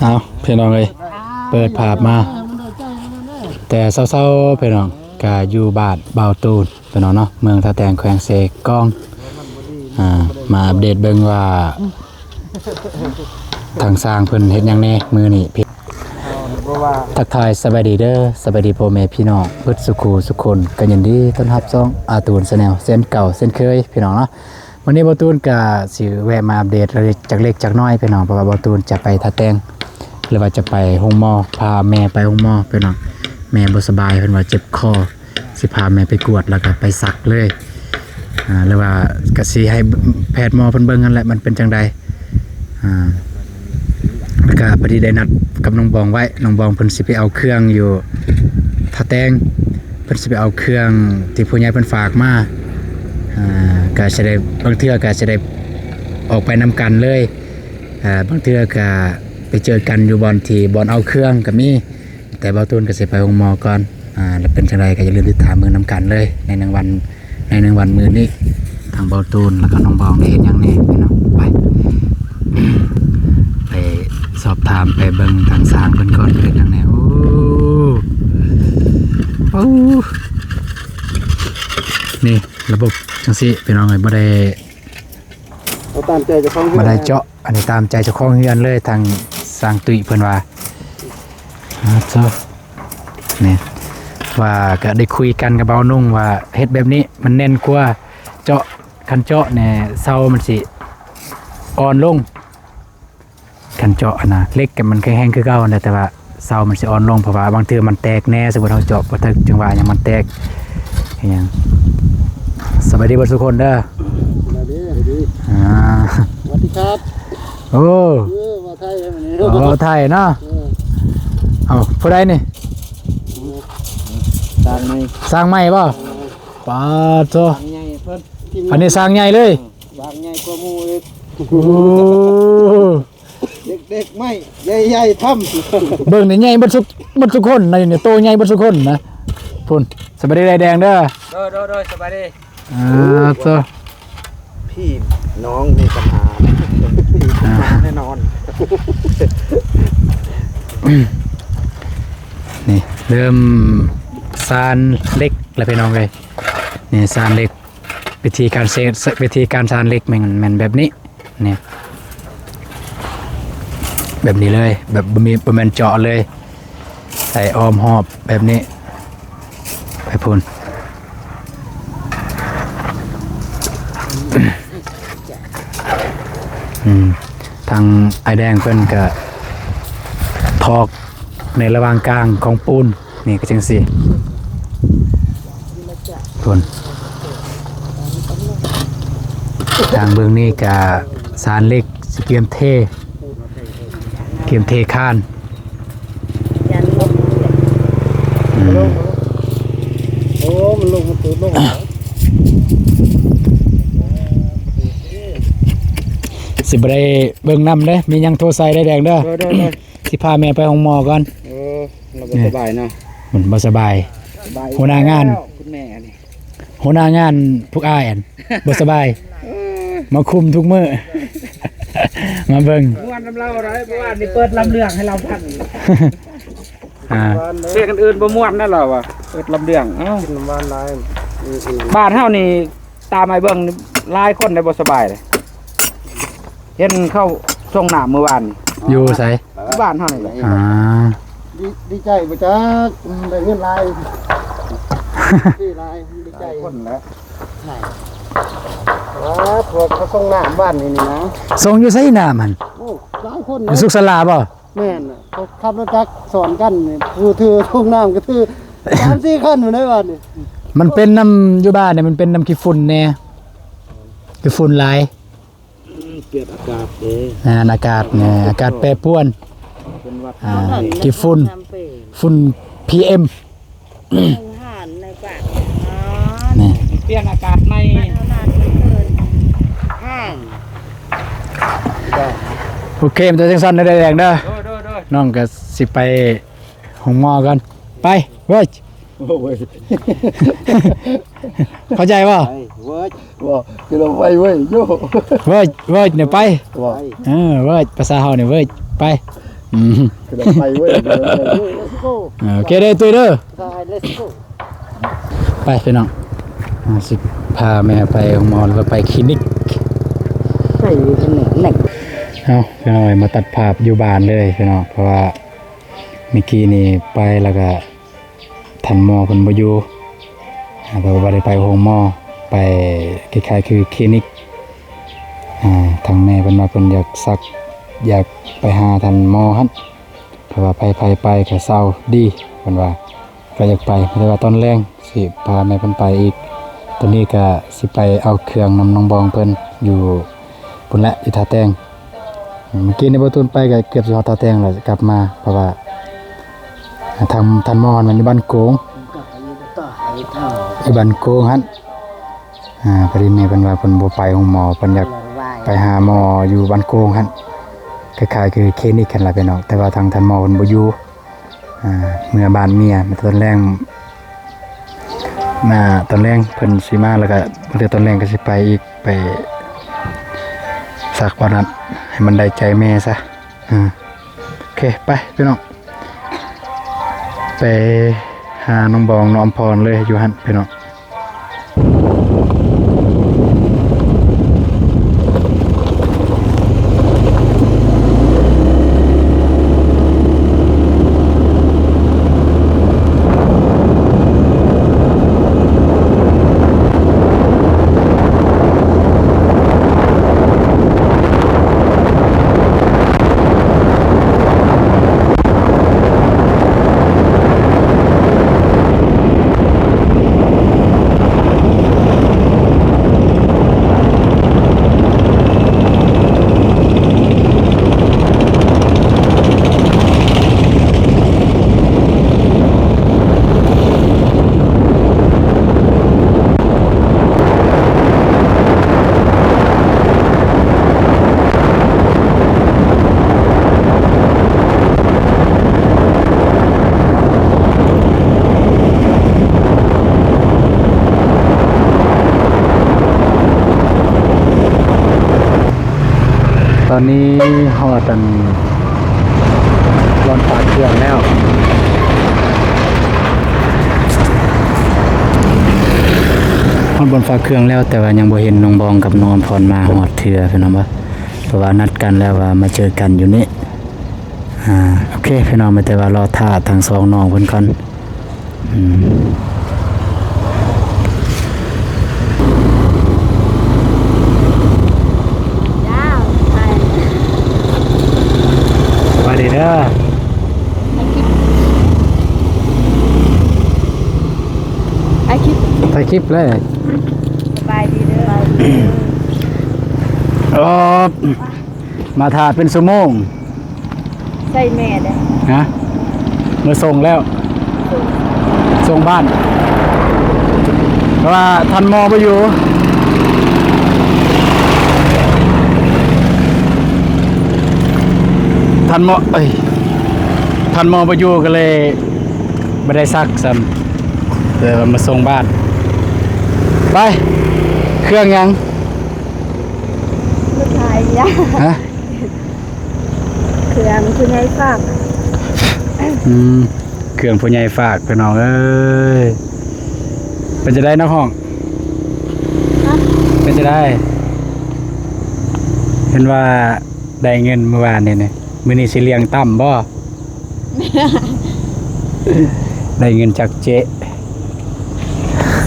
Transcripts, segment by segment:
ເອົາ ພີ່ນ້ອງເອີຍ ເປີດພາບມາແຕ່ເຊົ້າໆ ພີ່ນ້ອງ ກະຢູ່ບ້ານບ່າວຕູນ ພີ່ນ້ອງເນາະ ເມືອງທ່າແຕງ ແຂວງເຊກອງ ອ່າ ມາອັບເດດເບິ່ງວ່າ ທາງຊ່າງເພິ່ນເຮັດຫຍັງແດ່ມື້ນີ້. ທັກທາຍສະບາຍດີເດີ ສະບາຍດີພໍ່ແມ່ພີ່ນ້ອງເບິດສູ່ຄູ່ສູ່ຄົນ ກໍຍິນດີຕ້ອນຮັບຊ່ອງອາຕູນແຊນແນວ ເຊັ່ນເກົ່າເຊັ່ນເຄີຍ ພີ່ນ້ອງເນາະ. ມື້ນີ້ບ່າວຕູນກະຊິແວະມາອັບເດດຈັກເລັກຈັກນ້ອຍ ພີ່ນ້ອງ ເພາະວ່າບ່າວຕູນຈະໄປທ່າແຕງ ຫຼືວ່າຈະໄປໂຮງໝໍ ພາແມ່ໄປໂຮງໝໍ ພີ່ນ້ອງ ແມ່ບໍ່ສະບາຍ ເພິ່ນວ່າເຈັບຄໍ ຊິພາແມ່ໄປກວດ ແລ້ວກໍໄປສັກເລີຍ ອ່າ ຫຼືວ່າກໍຊິໃຫ້ແພດໝໍເພິ່ນເບິ່ງຫັ້ນແຫຼະ ມັນເປັນຈັ່ງໃດ ອ່າ ແລ້ວກໍພໍດີໄດ້ນັດກັບນ້ອງບອງໄວ້ ນ້ອງບອງເພິ່ນຊິໄປເອົາເຄື່ອງຢູ່ທ່າແຕງ ເພິ່ນຊິໄປເອົາເຄື່ອງທີ່ຜູ້ໃຫຍ່ເພິ່ນຝາກມາ ອ່າ ກໍຊິໄດ້ ບາງເທື່ອກໍຊິໄດ້ອອກໄປນຳກັນເລີຍ ອ່າ ບາງເທື່ອກໍໄປເຈີກັນຢູ່ບ່ອນທີ່ ບ່ອນເອົາເຄື່ອງກໍມີ ແຕ່ບ່າວຕູນກໍຊິໄປໂຮງໝໍກ່ອນ ອ່າ ແລ້ວເປັນຈັ່ງໃດກໍຢ່າລືມຕິດຕາມເບິ່ງນຳກັນເລີຍ ໃນໜຶ່ງວັນ ໃນໜຶ່ງວັນມື້ນີ້ ທັງບ່າວຕູນ ແລ້ວກໍນ້ອງບອງໄດ້ເຮັດຫຍັງແດ່ ພີ່ນ້ອງ ໄປ ໄປສອບຖາມ ໄປເບິ່ງທາງຊ່າງເພິ່ນກ່ອນ ເຮັດຫຍັງແດ່. ໂອ້ ໂອ້ ນີ້ລະບົບຈັ່ງຊີ້ ພີ່ນ້ອງເອີຍ ບໍ່ໄດ້ ເອົາຕາມໃຈເຈົ້າຂອງເຮືອນ ບໍ່ໄດ້ເຈາະ ອັນນີ້ຕາມໃຈເຈົ້າຂອງເຮືອນເລີຍ ທາງຊ່າງຕຸ້ຍເພິ່ນວ່າ ອ່າ ເຈົ້າ ນີ້ ວ່າກໍໄດ້ຄຸຍກັນກັບບ່າວນຸ່ງວ່າເຮັດແບບນີ້ມັນແໜ້ນກວ່າ ເຈາະ ຄັນເຈາະແນ່ເສົາມັນຊິອ່ອນລົງ ຄັນເຈາະຫັ້ນນະ ເຫຼັກກໍມັນແຂງແຮງຄືເກົ່າຫັ້ນແຫຼະ ແຕ່ວ່າເສົາມັນຊິອ່ອນລົງ ເພາະວ່າບາງເທື່ອມັນແຕກແນ່ ສົມມຸດເຮົາເຈາະບໍ່ຖືກຈັງຫວະຫຍັງມັນແຕກ ອີຫຍັງ. ສະບາຍດີເບິດສູ່ຄົນເດີ ສະບາຍດີ ສະບາຍດີ ອ່າ ສະຫວັດດີຄັບ ໂອ້ ເອີ ເວົ້າໄທໄດ້ມື້ນີ້ ເວົ້າໄທເນາະ ເອີ ເອົ້າ ຜູ້ໃດນີ້ ສ້າງໃໝ່ ສ້າງໃໝ່ບໍ່ ເອີ ປາດໂທ ສ້າງໃຫຍ່ເພິ່ນ ອັນນີ້ສ້າງໃຫຍ່ເລີຍ ເອີ ສ້າງໃຫຍ່ກວ່າໝູ່ອີກ ໂອ້ ເດັກໆ ໃໝ່ໃຫຍ່ໆ ທຳ ເບິ່ງນີ້ໃຫຍ່ເບິດສຸ ເບິດສຸຄົນນະ ນີ້ໂຕໃຫຍ່ເບິດສຸຄົນນະ ພຸ້ນ ສະບາຍດີໄອ້ແດງເດີ ໂດຍໆໆ ສະບາຍດີ ອ່າ ໂຕ ພີ່ນ້ອງມີບັນຫາ ພີ່ ອ່າ ແນ່ນອນ ນີ້ເລີ່ມຊານເຫຼັກແລ້ວ ພີ່ນ້ອງເອີຍ ນີ້ຊານເຫຼັກ ວິທີການເຊ ວິທີການຊານເຫຼັກແມ່ນ ແມ່ນແບບນີ້ ນີ້ ແບບນີ້ເລີຍ ແບບບໍ່ມີ ບໍ່ແມ່ນເຈາະເລີຍ ໃສ່ອ້ອມຮອບແບບນີ້ ໄປພຸ້ນ ອືມ ທາງອ້າຍແດງເພິ່ນກະຖອກໃນລະຫວ່າງກາງຂອງປູນ ນີ້ກໍຈັ່ງຊີ້ ພຸ້ນ ທາງເບື້ອງນີ້ກະຊານເຫຼັກ ຊິກຽມເທ ກຽມເທຄານ ອືມ ໂອ້ ມັນລົງ ມັນຕູດລົງ ຊິບໍ່ໄດ້ເບິ່ງນຳເດ້ ມີຫຍັງໂທໃສ່ໄດ້ແດງເດີ ໂດຍໆໆ ຊິພາແມ່ໄປໂຮງໝໍກ່ອນ ເອີ ລາວບໍ່ສະບາຍເນາະ ມັນບໍ່ສະບາຍ ສະບາຍ ຫົວໜ້າງານ ແລ້ວ ຄຸນແມ່ນີ້ ຫົວໜ້າງານພວກອ້າຍຫັ້ນ ບໍ່ສະບາຍ ເອີ ມາຄຸມທຸກມື້ ມາເບິ່ງ ມ່ວນນຳລາວໄດ໋ ເມື່ອວານນີ້ເປີດລຳເລື່ອງໃຫ້ລາວຟັງ ອ່າ ເພງອັນອື່ນບໍ່ມ່ວນນະລາວວ່າ ເປີດລຳເລື່ອງ ເອົ້າ ກິນນ້ຳຫວານຫຼາຍ ອືມ ບ້ານເຮົານີ້ ຕາມໄປເບິ່ງ ຫຼາຍຄົນໄດ້ບໍ່ສະບາຍເດ້ ເຫັນເຂົາສົ່ງນ້ຳມື້ວານນີ້ ຢູ່ໃສ? ບ້ານເຮົານີ້ແຫຼະ ອ່າ ດີ ດີໃຈບໍ່ຈັກ ໄດ້ເງິນຫຼາຍ ດີຫຼາຍ ດີໃຈ ຫຼາຍຄົນແຫຼະ ຫຼາຍ ພວກເຂົາສົ່ງນ້ຳວານນີ້ນີ້ນະ ສົ່ງຢູ່ໃສນ້ຳຫັ້ນ? ໂອ້ ຫຼາຍຄົນ ຢູ່ສຸກສາລາບໍ່? ແມ່ນ ເຂົາຂັບລົດຈັກສອນກັນນີ້ ຜູ້ຖືຖົງນ້ຳກໍຖືສາມສີ່ຄັນພຸ້ນໃດ໋ບ້ານນີ້ ມັນເປັນນຳ ຢູ່ບ້ານນີ້ມັນເປັນນຳຂີ້ຝຸ່ນແດ່ ຂີ້ຝຸ່ນຫຼາຍ ອືມ ປ່ຽນອາກາດເດ້ ອ່າ ອາກາດແນ່ ອາກາດແປປວນ ເປັນຫວັດ ອ່າ ຂີ້ຝຸ່ນ ຝຸ່ນ ພີເອັມ ອືມ ໃນປາກ ນີ້ ປ່ຽນອາກາດໃໝ່ ໂອເຄ ມັນຈະຈັ່ງຊັ້ນເດີ ແດງເດີ ໂດຍໆໆ ນ້ອງກໍຊິໄປໂຮງໝໍກ່ອນ ໄປ ເວີຍ ໂອ້ຍ ເຂົ້າໃຈບໍ່? ໄປເວີຍ ບໍ່ ຄືເຮົາໄປເວີຍ ໂຍ ເວີຍ ເວີຍນີ້ໄປ ບໍ່ ເອີ ເວີຍ ພາສາເຮົານີ້ເວີຍ ໄປ ອືມ ຄືໄດ້ໄປເວີ້ຍ ເອີ ໂອເຄເດີຕຸ້ຍເດີ ໄປ ເລີດສະໂກ ໄປພີ່ນ້ອງ ເຮົາຊິພາແມ່ໄປໂຮງໝໍ ຫຼືວ່າໄປຄລີນິກ ໄປຢູ່ທາງນັ້ນ ເອົາ ພີ່ນ້ອງເອີຍ ມາຕັດພາບຢູ່ບ້ານເລີຍພີ່ນ້ອງ ເພາະວ່າເມື່ອກີ້ນີ້ໄປແລ້ວກະ ທ່ານໝໍເພິ່ນບໍ່ຢູ່ ອ່າ ແຕ່ວ່າບໍ່ໄດ້ໄປໂຮງໝໍ ໄປຄ້າຍໆຄືຄລີນິກ ອ່າ ທາງແມ່ເພິ່ນວ່າເພິ່ນຢາກສັກ ຢາກໄປຫາທ່ານໝໍຫັ້ນ ເພາະວ່າໃຜໆໄປກະເຊົາດີ ເພິ່ນວ່າ ກະຢາກໄປ ແຕ່ວ່າຕອນແລງຊິພາແມ່ເພິ່ນໄປອີກ ຕອນນີ້ກະຊິໄປເອົາເຄື່ອງນຳນ້ອງບອງເພິ່ນຢູ່ ພຸ້ນແຫຼະ ຢູ່ທ່າແຕງ ເມື່ອກີ້ນີ້ບໍ່ຕູນໄປກໍເກືອບຊິຮອດທ່າແຕງແລ້ວ ກັບມາ ເພາະວ່າທາງທ່ານໝໍຫັ້ນແມ່ນຢູ່ບ້ານໂກງ ຢູ່ບ້ານໂກງຫັ້ນ ອ່າ ພໍດີແມ່ເພິ່ນວ່າເພິ່ນບໍ່ໄປໂຮງໝໍ ເພິ່ນຢາກໄປຫາໝໍຢູ່ບ້ານໂກງຫັ້ນ ຄ້າຍໆຄືຄລີນິກຫັ້ນລະພີ່ນ້ອງ ແຕ່ວ່າທາງທ່ານໝໍເພິ່ນບໍ່ຢູ່ ອ່າ ເມືອບ້ານເມຍ ຕອນແລງ ມາຕອນແລງເພິ່ນຊິມາ ແລ້ວກະມື້ຕອນແລງກະຊິໄປອີກ ໄປສັກບ່ອນນັ້ນ ໃຫ້ມັນໄດ້ໃຈແມ່ຊະ ອ່າ ໂອເຄ ໄປພີ່ນ້ອງ ໄປຫານ້ອງບອງ ນ້ອງອຳພອນເລີຍ ຢູ່ຫັ້ນພີ່ນ້ອງ. ຕອນນີ້ຮອດອັນບ່ອນຝາກເຄື່ອງແລ້ວ ຮອດບ່ອນຝາກເຄື່ອງແລ້ວ ແຕ່ວ່າຍັງບໍ່ເຫັນນ້ອງບອງກັບນ້ອງອຳພອນມາຮອດເທື່ອ ພີ່ນ້ອງເອີຍ ເພາະວ່ານັດກັນແລ້ວວ່າມາເຈີກັນຢູ່ນີ້ ອ່າ ໂອເຄ ພີ່ນ້ອງ ມີແຕ່ວ່າລໍຖ້າທັງສອງນ້ອງເພິ່ນກ່ອນ ອືມ ສະບາຍດີເດີ ຖ່າຍຄລິບ ຖ່າຍຄລິບເລີຍ ສະບາຍດີເດີ ເອີ ມາຖ້າເປັນຊົ່ວໂມງ ໃສ່ແມ່ເດ້ ຮະ ມາສົ່ງແລ້ວ ສົ່ງ ສົ່ງບ້ານ ເພາະວ່າທ່ານໝໍບໍ່ຢູ່ ທ່ານໝໍ ເອີຍ ທ່ານໝໍບໍ່ຢູ່ ກໍເລີຍບໍ່ໄດ້ສັກຊ້ຳ ເລີຍວ່າມາສົ່ງບ້ານ ໄປ ເຄື່ອງຫຍັງ? ລົດໄຖ ຮະ? ເຄື່ອງຜູ້ໃຫຍ່ຝາກ ອືມ ເຄື່ອງຜູ້ໃຫຍ່ຝາກ ພີ່ນ້ອງເອີຍ ເປັນຈັ່ງໃດນ້ອງຮ້ອງ? ຮະ? ເປັນຈັ່ງໃດ? ເຫັນວ່າໄດ້ເງິນມື້ວານນີ້ ມື້ນີ້ຊິລ້ຽງຕ່ຳບໍ່? ໄດ້ເງິນຈາກເຈ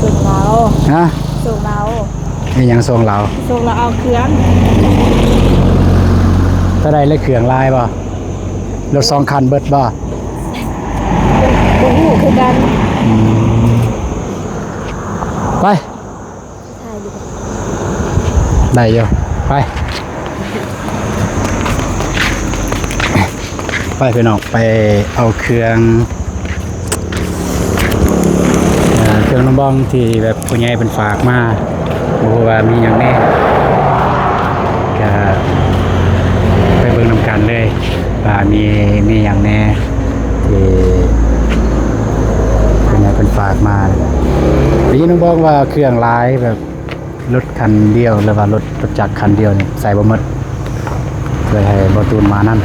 ສົ່ງລາວ ຮະ? ສົ່ງລາວ ເຮັດຫຍັງສົ່ງລາວ? ສົ່ງລາວເອົາເຄື່ອງ ເທົ່າໃດລະ ເຄື່ອງຫຼາຍບໍ່? ລົດສອງຄັນເບິດບໍ່? ບໍ່ຮູ້ຄືກັນ ອືມ ໄປ ໄດ້ຢູ່ ໄປ ໄປພີ່ນ້ອງ ໄປເອົາເຄື່ອງ ເອີ ເຄື່ອງນ້ຳບ່ອງທີ່ແບບຜູ້ໃຫຍ່ເພິ່ນຝາກມາ ບໍ່ຮູ້ວ່າມີຫຍັງແດ່ ກະໄປເບິ່ງນຳກັນເລີຍ ວ່າມີ ມີຫຍັງແດ່ທີ່ເພິ່ນ ເພິ່ນຝາກມາ. ໄດ້ຍິນນ້ອງບອກວ່າເຄື່ອງຫຼາຍ ແບບລົດຄັນດຽວ ຫຼືວ່າລົດ ລົດຈັກຄັນດຽວນີ້ໃສ່ບໍ່ໝົດ ເລີຍໃຫ້ບໍ່ຕູນມານຳ.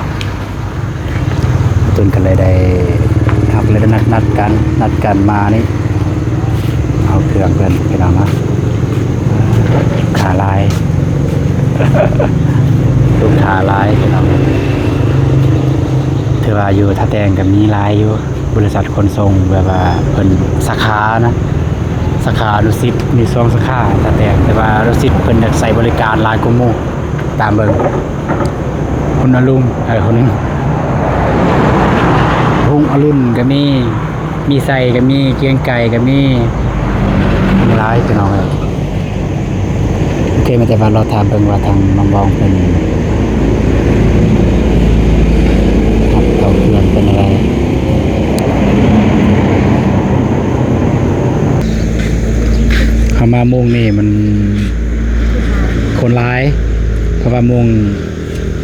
ເພິ່ນກໍເລີຍໄດ້ ເຮົາກໍເລີຍໄດ້ນັດ ນັດກັນ ນັດກັນມານີ້ ເອົາເຄື່ອງເພິ່ນ ພີ່ນ້ອງເນາະ. ລູກຄ້າຫຼາຍ ລູກຄ້າຫຼາຍ ພີ່ນ້ອງ. ຖືວ່າຢູ່ທ່າແຕງກໍມີຫຼາຍຢູ່ ບໍລິສັດຂົນສົ່ງ ແບບວ່າເພິ່ນສາຂານະ ສາຂາອະນຸສິດມີສອງສາຂາທ່າແຕງ, ແຕ່ວ່າອະນຸສິດເພິ່ນຢາກໃຊ້ບໍລິການຫຼາຍກວ່າໝູ່ ຕາມເບິ່ງ. ຄຸນອະລຸງ ເອີ ຄຸນ ຮຸ່ງອະລຸນກໍມີ, ມີໄຊກໍມີ, ກຽງໄກ່ກໍມີ ຫຼາຍ ພີ່ນ້ອງເອີຍ. ໂອເຄ ມີແຕ່ວ່າລໍຖ້າເບິ່ງວ່າທາງນ້ອງບອງເພິ່ນຮັບເອົາເຄື່ອງເປັນແນວໃດ. ເຮົາມາໂມງນີ້ມັນຄົນຫຼາຍ ເພາະວ່າໂມງ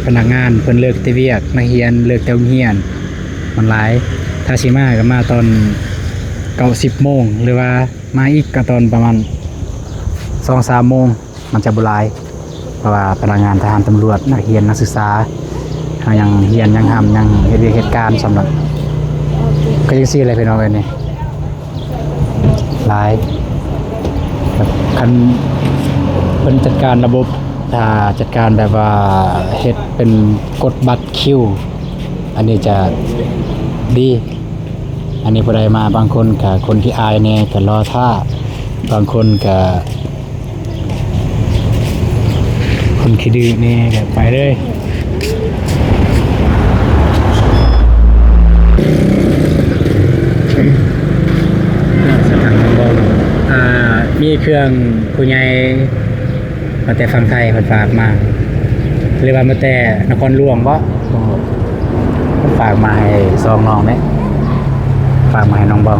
ພະນັກງານເພິ່ນເລີກແຕ່ວຽກ, ນັກຮຽນເລີກແຕ່ໂຮງຮຽນ ມັນຫຼາຍ. ຖ້າຊິມາກໍມາຕອນເກົ້າສິບໂມງ ຫຼືວ່າມາອີກກໍຕອນປະມານສອງສາມໂມງ ມັນຈະບໍ່ຫຼາຍ ເພາະວ່າພະນັກງານ, ທະຫານ, ຕຳຫຼວດ, ນັກຮຽນ, ນັກສຶກສາ ເຮົາຍັງຮຽນ, ຍັງຮ່ຳ, ຍັງເຮັດວຽກເຮັດການສ່ຳນັ້ນ. ກໍຈັ່ງຊີ້ແຫຼະ ພີ່ນ້ອງເອີຍ ນີ້ຫຼາຍ. ແບບຄັນເພິ່ນຈັດການລະບົບ, ຖ້າຈັດການແບບວ່າເຮັດເປັນກົດບັດຄິວ ອັນນີ້ຈະດີ. ອັນນີ້ຜູ້ໃດມາ ບາງຄົນກະຄົນຂີ້ອາຍແດ່ກໍລໍຖ້າ, ບາງຄົນກະຄົນຂີ້ດື້ແດ່ກໍໄປເລີຍ. ອ່າ ມີເຄື່ອງຜູ້ໃຫຍ່ ມາແຕ່ຝັ່ງໄທເພິ່ນຝາກມາ ຫຼືວ່າມາແຕ່ນະຄອນຫຼວງບໍ? ເພິ່ນຝາກມາໃຫ້ຊ່ອງນ້ອງເດ້ ຝາກມາໃຫ້ນ້ອງບອງ.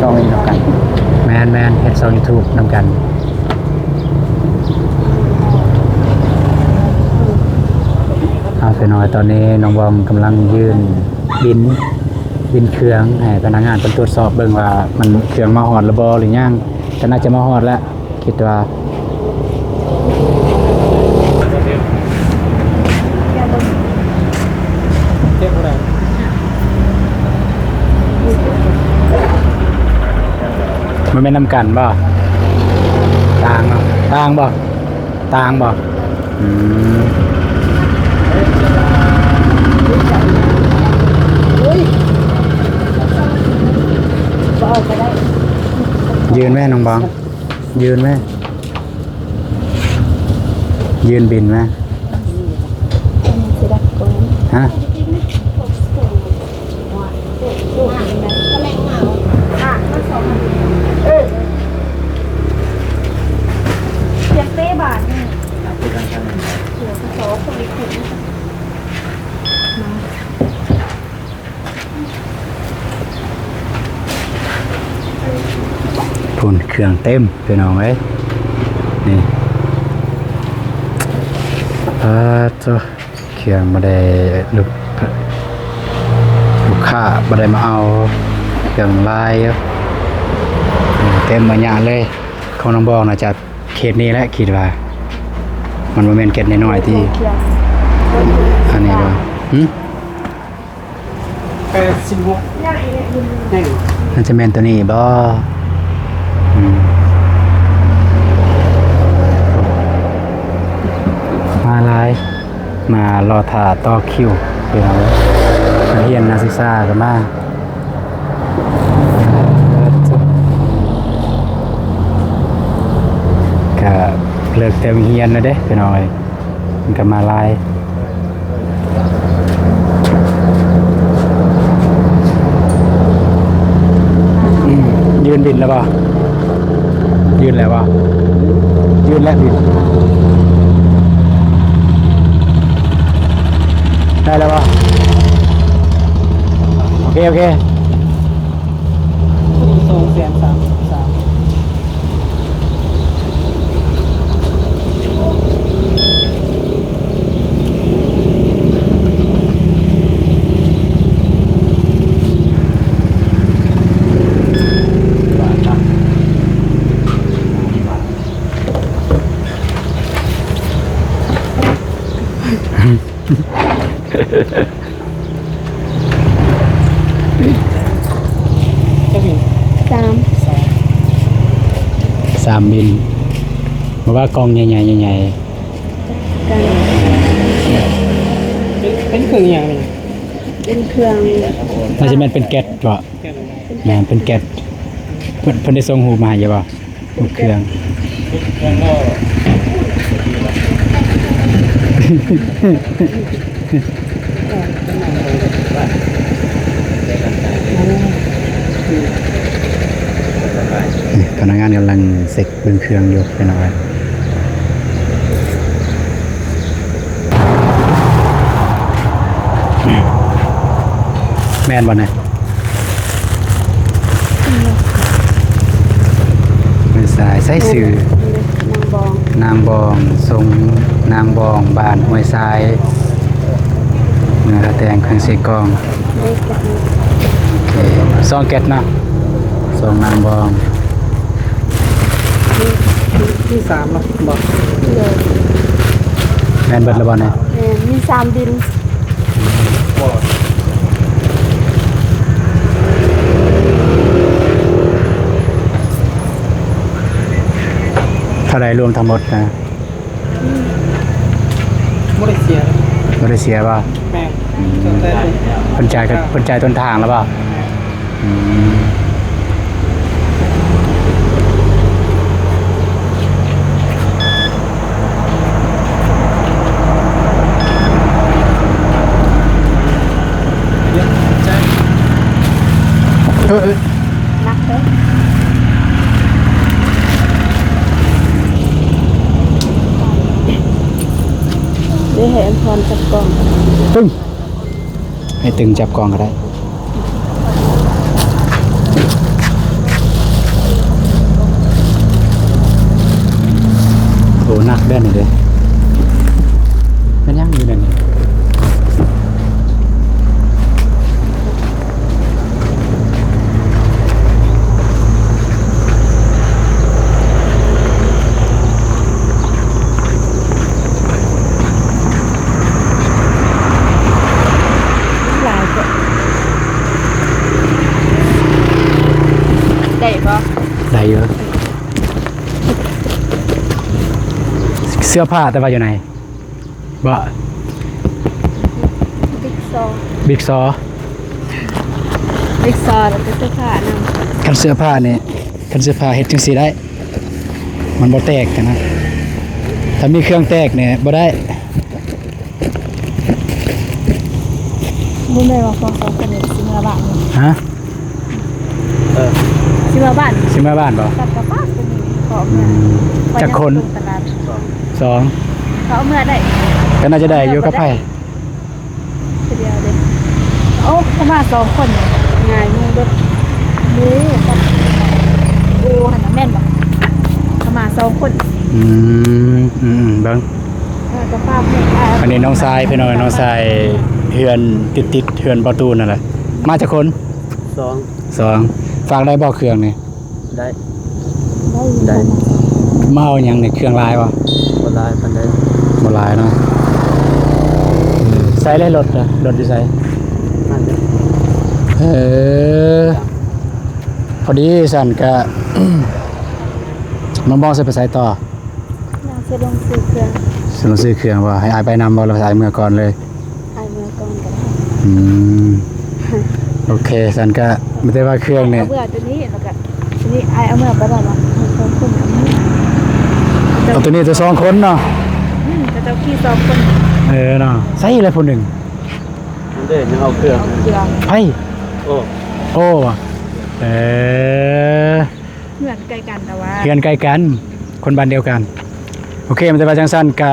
ຊ່ອງນີ້ນຳກັນ. ແມ່ນໆ ເຮັດຊ່ອງຢູທູບນຳກັນ. ເອົາ ພີ່ນ້ອງ ຕອນນີ້ນ້ອງບອງກຳລັງຍື່ນບິນ ບິນເຄື່ອງໃຫ້ພະນັກງານເພິ່ນກວດສອບເບິ່ງວ່າມັນ ເຄື່ອງມາຮອດແລ້ວບໍ່ ຫຼືຍັງ. ກໍໜ້າຈະມາຮອດແລ້ວ ຄິດວ່າ. ມັນແມ່ນນຳກັນບໍ່? ຕ່າງເນາະ ຕ່າງບໍ່? ຕ່າງບໍ່? ອືມ ຢືນແມ່ນ້ອງບອງ ຢືນແມ່ ຢືນບິນແມ່. ຮະ? ພຸ້ນ ເຄື່ອງເຕັມ ພີ່ນ້ອງເອີຍ ນີ້ ປາດໂທ້. ເຄື່ອງບໍ່ໄດ້ ລູກ ລູກຄ້າບໍ່ໄດ້ມາເອົາ ເຄື່ອງຫຼາຍຢູ່ ເຕັມມາຍະເລີຍ. ຂອງນ້ອງບອງໜ້າຈະເຂດນີ້ແຫຼະ ຄິດວ່າ ມັນບໍ່ແມ່ນເຂດນ້ອຍໆຕິ ອັນນີ້ບໍ່? ຫຶ? ແປດສິບຫົກ ໜ້າຈະແມ່ນໂຕນີ້ບໍ່? ອືມ ມາຫຼາຍ ມາລໍຖ້າຕໍ່ຄິວ ພີ່ນ້ອງເອີຍ ນັກຮຽນນັກສຶກສາກໍມາ ກະເລີກແຕ່ໂຮງຮຽນແລ້ວເດ້ ພີ່ນ້ອງເອີຍ ມັນກໍມາຫຼາຍ. ອືມ ຢືນບິນແລ້ວບໍ່? ຢືນແລ້ວບໍ່? ຢືນແລ້ວບິນ ໄດ້ແລ້ວບໍ່? ໂອເຄ ໂອເຄ. ສອງແສນສາມສິບສາມ. ບາດນະ. ຈັກນີ້ ສາມ ສາມ ສາມບິນ. ບໍ່ວ່າກ່ອງໃຫຍ່ໆ ໃຫຍ່ໆ ກັນ ເປັນ ເປັນເຄື່ອງອີ່ຫຍັງນີ້? ເປັນເຄື່ອງ ໜ້າຈະແມ່ນເປັນແກັສເບາະ. ແມ່ນ ເປັນແກັສ. ເພິ່ນ ເພິ່ນໄດ້ສົ່ງຮູບມາໃຫ້ຢູ່ບໍ່? ລູກເຄື່ອງ ພະນັກງານກຳລັງເຊັກເບິ່ງເຄື່ອງຢູ່ ພີ່ນ້ອງເອີຍ. ແມ່ນບໍ່ນະ? ຫ້ວຍຊາຍ ໃຊ້ຊື່ ນາງບອງ ນາງບອງ ຊົງນາງບອງ ບ້ານຫ້ວຍຊາຍ ເມືອງທ່າແຕງ ແຂວງເຊກອງ. ໂອເຄ ສອງແກັດເນາະ ຊົງນາງບອງ. ມີ ມີສາມເນາະ ບໍ່? ໂດຍ ແມ່ນເບິດແລ້ວບໍ່ນະ? ແມ່ນ ມີສາມບິນ. ເທົ່າໃດລວມທັງໝົດນະ? ອືມ ບໍ່ໄດ້ເສຍ ບໍ່ໄດ້ເສຍບໍ່? ແມ່ນ ອືມ ເພິ່ນຈ່າຍ ເພິ່ນຈ່າຍຕົ້ນທາງແລ້ວບໍ່? ອືມ ເອີ ເອີ ໜັກເດີ ເດ ໃຫ້ອັນພອນຈັບກ້ອງ ປຶ້ງ. ໃຫ້ຕຶງຈັບກ້ອງກໍໄດ້. ໂອ້ ໜັກເດ້ນີ້ເດ້. ແມ່ນຫຍັງຢູ່ໃນນີ້? ຫຼາຍເກີນ ໄດ້ບໍ່? ໄດ້ຢູ່. ເສື້ອຜ້າແຕ່ວ່າຢູ່ໃນ ບໍ່? ບິກຊໍ ບິກຊໍ ບິກຊໍ ແລ້ວກໍເສື້ອຜ້ານຳ. ຄັນເສື້ອຜ້ານີ້ ຄັນເສື້ອຜ້າເຮັດຈັ່ງຊີ້ໄດ້ ມັນບໍ່ແຕກນະ. ຖ້າມີເຄື່ອງແຕກນີ້ບໍ່ໄດ້. ບໍ່ແມ່ນວ່າພວກສອງຄົນນີ້ຊິເມືອບ້ານນີ້? ຮະ? ເອີ ຊິເມືອບ້ານ ຊິເມືອບ້ານບໍ່? ກັບກັບປ້າຕົວນີ້ເຂົາເອົາເມືອ. ອືມ ຈັກຄົນ? ຕະຫຼາດ ສອງ ສອງ ເຂົາເອົາເມືອໄດ້ ກໍໜ້າຈະໄດ້ຢູ່. ເອົາເມືອໄດ້ ກັບໃຜ? ຜູ້ດຽວເດ້. ໂອ້ ເຂົາມາສອງຄົນງ່າຍໝູ່ເບິດເດ້. ກັບ ໂອ້ ຫັ້ນນະແມ່ນບໍ່? ເຂົາມາສອງຄົນ. ອືມ ອືມໆ ເບິ່ງ ເອີ ກໍຝາກໃຫ້ອ້າຍ. ອັນນີ້ນ້ອງຊາຍ ພີ່ນ້ອງ ນ້ອງຊາຍ ເຮືອນຕິດໆເຮືອນປະຕູນັ້ນແຫຼະ. ມາຈັກຄົນ? ສອງ ສອງ. ຝາກໄດ້ບໍ່ເຄື່ອງນີ້? ໄດ້ ໄດ້. ມາເອົາຫຍັງນີ້? ເຄື່ອງຫຼາຍບໍ່? ບໍ່ຫຼາຍປານໃດ. ບໍ່ຫຼາຍເນາະ. ໃສແລະລົດນະ? ລົດຢູ່ໃສ? ເອີ ພໍດີຊັ້ນກະ ນ້ອງບອງຊິໄປໃສຕໍ່? ນ້ອງຊິລົງຊື້ເຄື່ອງ. ຊິລົງຊື້ເຄື່ອງບໍ່? ໃຫ້ອ້າຍໄປນຳບໍ່ ຫຼືວ່າໃຫ້ອ້າຍເມືອກ່ອນເລີຍ? ອ້າຍເມືອກ່ອນກໍໄດ້. ອືມ ໂອເຄ ຊັ້ນກະມີແຕ່ວ່າເຄື່ອງນີ້ ເອົາເມືອຕົວນີ້ ແລ້ວກະຕົວນີ້ອ້າຍເອົາເມືອໄປແລ້ວເນາະ. ໃຫ້ສອງຄົນເອົາເມືອ ເອົາຕົວນີ້ແຕ່ສອງຄົນເນາະ. ອືມ ເຂົາເຈົ້າຂີ່ສອງຄົນ. ເອີເນາະ ໃສລະຜູ້ໜຶ່ງ? ອັນເດ້ ຍັງເອົາເຄື່ອງ ເອົາເຄື່ອງ. ໃຜ? ໂອ້ ໂອ້ ເອີ ເຮືອນໃກ້ກັນ ແຕ່ວ່າ ເຮືອນໃກ້ກັນ ຄົນບ້ານດຽວກັນ. ໂອເຄ ມັນແຕ່ວ່າຈັ່ງຊັ້ນກະ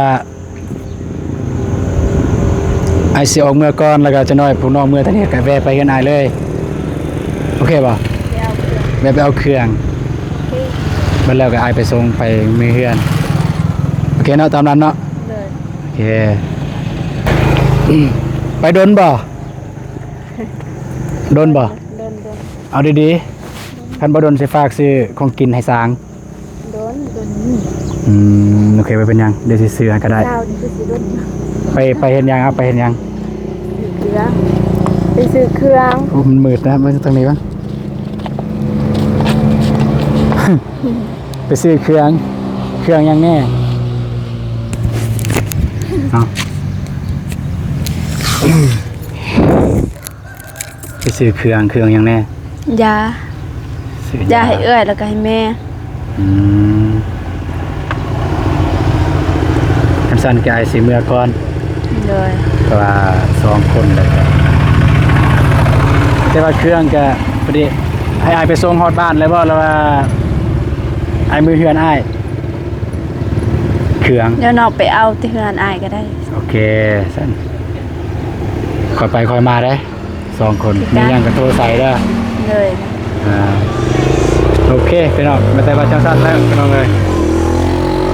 ອ້າຍຊິອອກເມືອກ່ອນ ແລ້ວກະຈັກໜ້ອຍພວກນ້ອງເມືອທາງນີ້ ກະແວ່ໄປເຮືອນອ້າຍເລີຍ. ໂອເຄບໍ່? ແວ່ໄປເອົາເຄື່ອງ. ໂອເຄ ເບິດແລ້ວກະອ້າຍໄປສົ່ງໄປເມືອເຮືອນ. ໂອເຄເນາະ ຕາມນັ້ນເນາະ. ໂດຍ ໂອເຄ. ໄປດົນບໍ່? ດົນບໍ່? ດົນໆ. ເອົາດີໆ ຄັນບໍ່ດົນຊິຝາກຊື້ຂອງກິນໃຫ້ຊ້າງ. ດົນ ດົນ. ອືມ ໂອເຄ ບໍ່ເປັນຫຍັງ ດຽວຊິຊື້ໃຫ້ກໍໄດ້. ເຊົ້ານີ້ຄືຊິດົນ. ໄປ ໄປເຮັດຫຍັງ? ເອົາ ໄປເຮັດຫຍັງ? ຊື້ເຄື່ອງ ໄປຊື້ເຄື່ອງ. ໂອ້ ມັນມືດນະ ເບິ່ງທາງນີ້ເບິ່ງ. ໄປຊື້ເຄື່ອງ ເຄື່ອງຫຍັງແດ່? ເອົາ ໄປຊື້ເຄື່ອງ ເຄື່ອງຫຍັງແດ່? ຢາ ຊື້ຢາ ຢາໃຫ້ເອື້ອຍ ແລ້ວກໍໃຫ້ແມ່. ອືມ ຄັນຊັ້ນກໍອ້າຍຊິເມືອກ່ອນ. ໂດຍ ເພາະວ່າສອງຄົນແລ້ວກໍ ແຕ່ວ່າເຄື່ອງກໍພໍດີ ໃຫ້ອ້າຍໄປສົ່ງຮອດບ້ານເລີຍບໍ່ ຫຼືວ່າອ້າຍເມືອເຮືອນອ້າຍ? ເຄື່ອງ ດຽວນ້ອງໄປເອົາແຕ່ເຮືອນອ້າຍກໍໄດ້. ໂອເຄ ຊັ້ນ ຄ່ອຍໄປຄ່ອຍມາເດ້ ສອງຄົນ ຄືກັນ ມີຫຍັງກໍໂທໃສ່ເດີ. ໂດຍ ອ່າ ໂອເຄພີ່ນ້ອງ ແມ່ນແຕ່ວ່າຈັ່ງຊັ້ນແລ້ວພີ່ນ້ອງເອີຍ.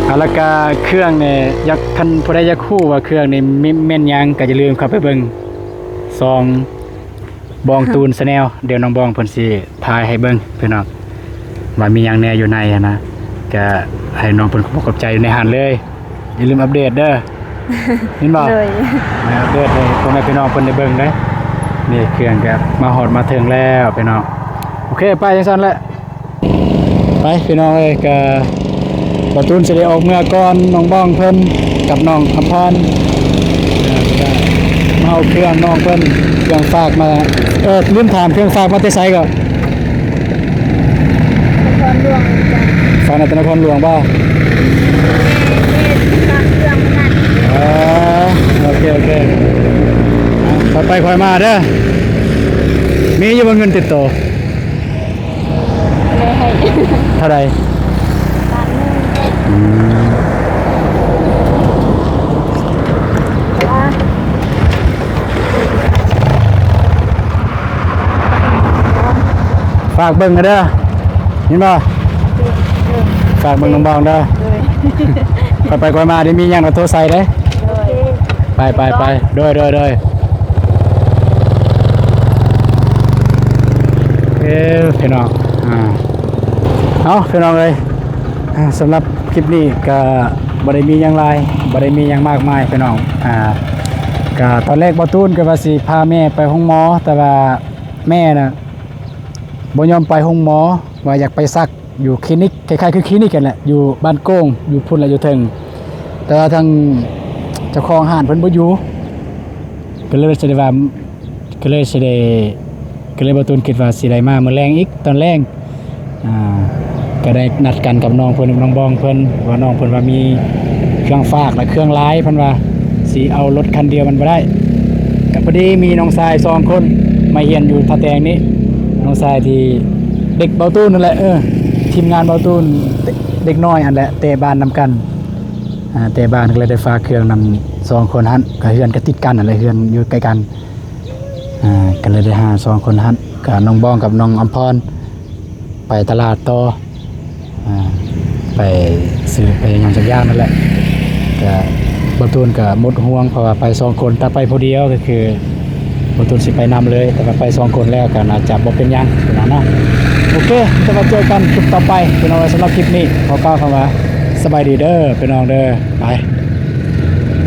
ອ່າ ແລ້ວກະເຄື່ອງນີ້ ຢາກ ຄັນຜູ້ໃດຢາກຮູ້ວ່າເຄື່ອງນີ້ມີ ແມ່ນຫຍັງ ກໍຢ່າລືມເຂົ້າໄປເບິ່ງຊ່ອງບອງຕູນ Channel ດຽວນ້ອງບອງເພິ່ນຊິຖ່າຍໃຫ້ເບິ່ງພີ່ນ້ອງ ວ່າມີຫຍັງແດ່ຢູ່ໃນຫັ້ນນະ. ກະໃຫ້ນ້ອງເພິ່ນຂອບໃຈຢູ່ໃນຫັ້ນເລີຍ. ຢ່າລືມອັບເດດເດີ ເຫັນບໍ່? ໂດຍ ອັບເດດໃຫ້ພໍ່ແມ່ພີ່ນ້ອງເພິ່ນໄດ້ເບິ່ງເດ້. ນີ້ເຄື່ອງກໍມາຮອດມາເຖິງແລ້ວພີ່ນ້ອງ. ໂອເຄ ໄປຈັ່ງຊັ້ນແຫຼະ ໄປພີ່ນ້ອງເອີຍ. ກະບ່າວຕູນຊິໄດ້ອອກເມືອກ່ອນ ນ້ອງບອງເພິ່ນກັບນ້ອງອຳພອນ ເອີ ກະມາເອົາເຄື່ອງນ້ອງເພິ່ນ ເຄື່ອງຝາກມາ. ເອີ ລືມຖາມ ເຄື່ອງຝາກມາແຕ່ໃສກໍ? ນະຄອນຫຼວງວຽງຈັນ. ຝາກມາແຕ່ນະຄອນຫຼວງບໍ່? ແມ່ນ ຝາກເຄື່ອງນັ້ນ. ອໍ ໂອເຄ ໂອເຄ ອ່າ ຄ່ອຍໄປຄ່ອຍມາເດີ. ມີຢູ່ບໍ່ເງິນຕິດໂຕ? ບໍ່ໄດ້ໃຫ້. ເທົ່າໃດ? ລ້ານໜຶ່ງ. ອືມ. ຝາກເບິ່ງເດີ ຍິນບໍ່? ໂອເຄ ເອີ ຝາກເບິ່ງນ້ອງບອງເດີ. ໂດຍ ຄ່ອຍໄປຄ່ອຍມາ ໄດ້ມີຫຍັງກໍໂທໃສ່ເດ້. ໂດຍ ໄປ ໄປ ໄປ ໂດຍ ໂດຍ ໂດຍ. ເອີ ພີ່ນ້ອງ ອ່າ ເອົາ ພີ່ນ້ອງເອີຍ ອ່າ ສຳລັບຄລິບນີ້ກໍບໍ່ໄດ້ມີຫຍັງຫຼາຍ ບໍ່ໄດ້ມີຫຍັງມາກມາຍພີ່ນ້ອງ. ອ່າ ກໍຕອນແລກບ່າວຕູນກໍວ່າຊິພາແມ່ໄປໂຮງໝໍ ແຕ່ວ່າແມ່ນະ ບໍ່ຍອມໄປໂຮງໝໍ ວ່າຢາກໄປສັກຢູ່ຄລີນິກ ຄ້າຍໆຄືຄລີນິກຫັ້ນແຫຼະ ຢູ່ບ້ານໂກງ ຢູ່ພຸ້ນແຫຼະ ຢູ່ເທິງ. ແຕ່ວ່າທາງເຈົ້າຂອງຮ້ານເພິ່ນບໍ່ຢູ່ ກໍເລີຍຊິໄດ້ວ່າ ກໍເລີຍຊິໄດ້ ກໍເລີຍບ່າວຕູນຄິດວ່າຊິໄດ້ມາມື້ແລງອີກ ຕອນແລງ. ອ່າ ກໍໄດ້ນັດກັນກັບນ້ອງເພິ່ນ ນ້ອງບອງເພິ່ນ ວ່ານ້ອງເພິ່ນວ່າມີເຄື່ອງຝາກ ແລະ ເຄື່ອງຫຼາຍ ເພິ່ນວ່າຊິເອົາລົດຄັນດຽວມັນບໍ່ໄດ້. ກໍພໍດີມີນ້ອງຊາຍສອງຄົນມາຮຽນຢູ່ທ່າແຕງນີ້ ນ້ອງຊາຍທີ່ເດັກບ່າວຕູນນັ້ນແຫຼະ ເອີ ທີມງານບ່າວຕູນ ເດັກນ້ອຍຫັ້ນແຫຼະ ແຕ່ບ້ານນຳກັນ ອ່າ ແຕ່ບ້ານ ກໍເລີຍໄດ້ຝາກເຄື່ອງນຳສອງຄົນຫັ້ນ. ກໍເຮືອນກໍຕິດກັນຫັ້ນແຫຼະ ເຮືອນຢູ່ໃກ້ກັນ. ອ່າ ກໍເລີຍໄດ້ຫາສອງຄົນຫັ້ນ ກໍນ້ອງບອງກັບນ້ອງອຳພອນໄປຕະຫຼາດຕໍ່ ອ່າ ໄປຊື້ໄປຫຍັງສັກຢ່າງນັ້ນແຫຼະ. ກໍບ່າວຕູນກໍໝົດຫ່ວງ ເພາະວ່າໄປສອງຄົນ ຖ້າໄປຜູ້ດຽວກໍຄືບ່າວຕູນຊິໄປນຳເລີຍ ແຕ່ວ່າໄປສອງຄົນແລ້ວກໍໜ້າຈະບໍ່ເປັນຫຍັງພີ່ນ້ອງເນາະ. ໂອເຄ ແຕ່ວ່າເຈີກັນຄລິບຕໍ່ໄປພີ່ນ້ອງ. ສຳລັບຄລິບນີ້ຂໍກ່າວຄຳວ່າສະບາຍດີເດີພີ່ນ້ອງເດີ ໄປ.